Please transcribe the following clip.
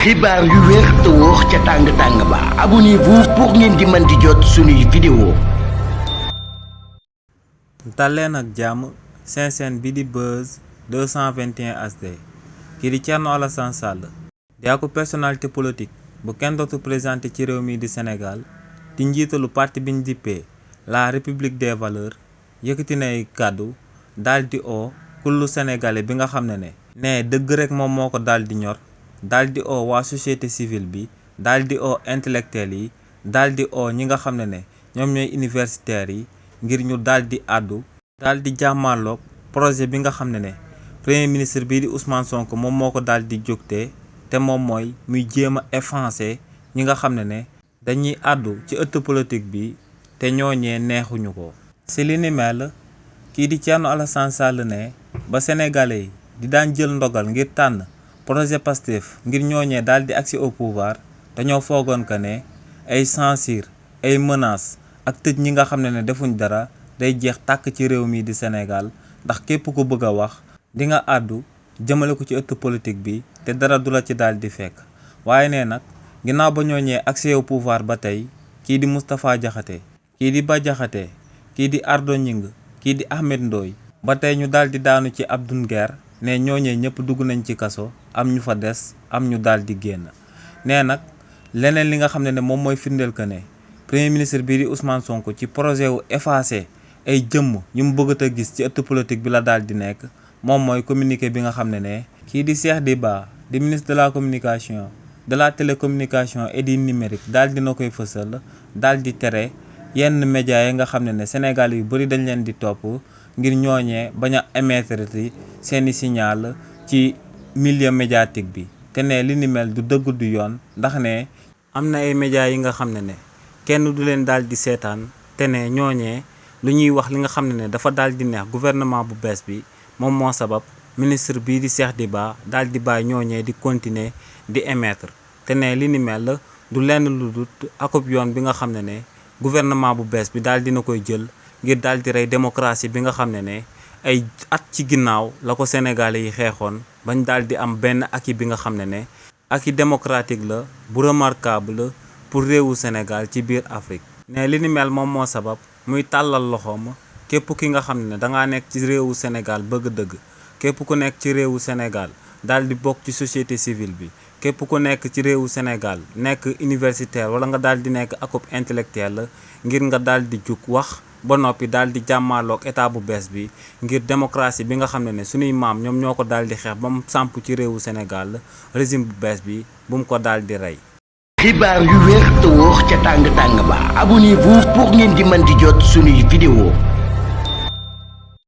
xibaar yu wér te wóor ca tàng-tàng ba abonnez-vous pour ngeen di mën di jot suñuy vidéo. dalleen ak jàmm seen chaîne bi di Buzz 221 HD kii di Thierno Alassane Sall di ak personnalité politique bu kenn dootu présenté ci réew mi di Sénégal di njiitalu parti biñ dippee la République des valeurs yëkkati nay kàddu daal di oo kullu sénégalais bi nga xam ne dëgg rek moom moo ko daal di ñor daal di oo waa société civile bi daal di oo intellectuels yi daal di oo ñi nga xam ne ñoom ñooy universitaires yi ngir ñu daal di àddu daal di jàmmaarloog projet bi nga xam ne premier ministre bii di Ousmane Sonko moom moo ko daal di jógtee te moom mooy muy jéem a effacer ñi nga xam ne dañuy àddu ci ëtt politique bi te ñooñee neexuñu ko. si li ni mel kii di Thierno Alassane Sall ne ba sénégalais yi di daan jël ndogal ngir tànn projet Pastef ngir ñooñee daal di accès au pouvoir dañoo foogoon que ne ay censure ay menaces ak tëj ñi nga xam ne defuñ dara day jeex tàkk ci réew mi di Sénégal ndax képp ku bëgg a wax di nga àddu jëmale ko ci ëtt politique bi te dara du la ci daal di fekk waaye ne nag ginnaaw ba ñooñee accès au pouvoir ba tey kii di Moustapha Diakhaté kii di Bah Diakhaté kii di Ardo Gningue kii di Ahmed Ndoye ba tey ñu daal di daanu ci Abdou Nguer ne ñooñee ñëpp dugg nañ ci kaso am ñu fa des am ñu daal di génn nee nag leneen li nga xam ne moom mooy firndeel que ne premier ministre bii di Ousmane Sonko ci projet wu effacé ay jëmm ñu mu bëggat a gis ci ëtt politique bi la daal di nekk moom mooy communiqué bi nga xam ne kii di Cheikh Diba di ministre de la communication de la télécommunication et du numérique daal dina koy fësal daal di tere yenn médias yi nga xam ne Sénégal yu bëri dañ leen di topp ngir ñooñee bañ a émettre seeni signal ci milieu médiatique bi te ne li ni mel du dëgg du yoon ndax ne am na ay médias yi nga xam ne kenn du leen daal di seetaan te ne ñooñee lu ñuy wax li nga xam ne dafa daal di neex gouvernement bu bees bi moom moo sabab ministre bii di Cheikh Diba daal di bàyyi ñooñee di continuer di émettre te ne li ni mel du lenn lu dul akub yoon bi nga xam ne gouvernement bu bees bi daal dina koy jël ngir daal di rey démocratie bi nga xam ne ay at ci ginnaaw la ko sénégalais yi xeexoon bañ daal di am benn acquis bi nga xam ne acquis démocratique la bu remarquable pour réewu Sénégal ci biir Afrique. ne li ni mel moom moo sabab muy tàllal loxoom képp ki nga xam ne dangaa nekk ci réewu Sénégal bëgg dëgg képp ku nekk ci réewu Sénégal daal di bokk ci société civile bi képp ku nekk ci réewu Sénégal nekk universitaire wala nga daal di nekk akub intellectuel ngir nga daal di jug wax ba noppi daal di jàmmaaloog état bu bees bi ngir démocratie bi nga xam ne suñuy maam ñoom ñoo ko daal di xeex ba mu samp ci réewu Sénégal régime bu bees bi bu mu ko daal di rey. xibaar yu wér te wóor ca tàng-tàng ba abonnez-vous pour ngeen di mën di jot suñuy vidéo.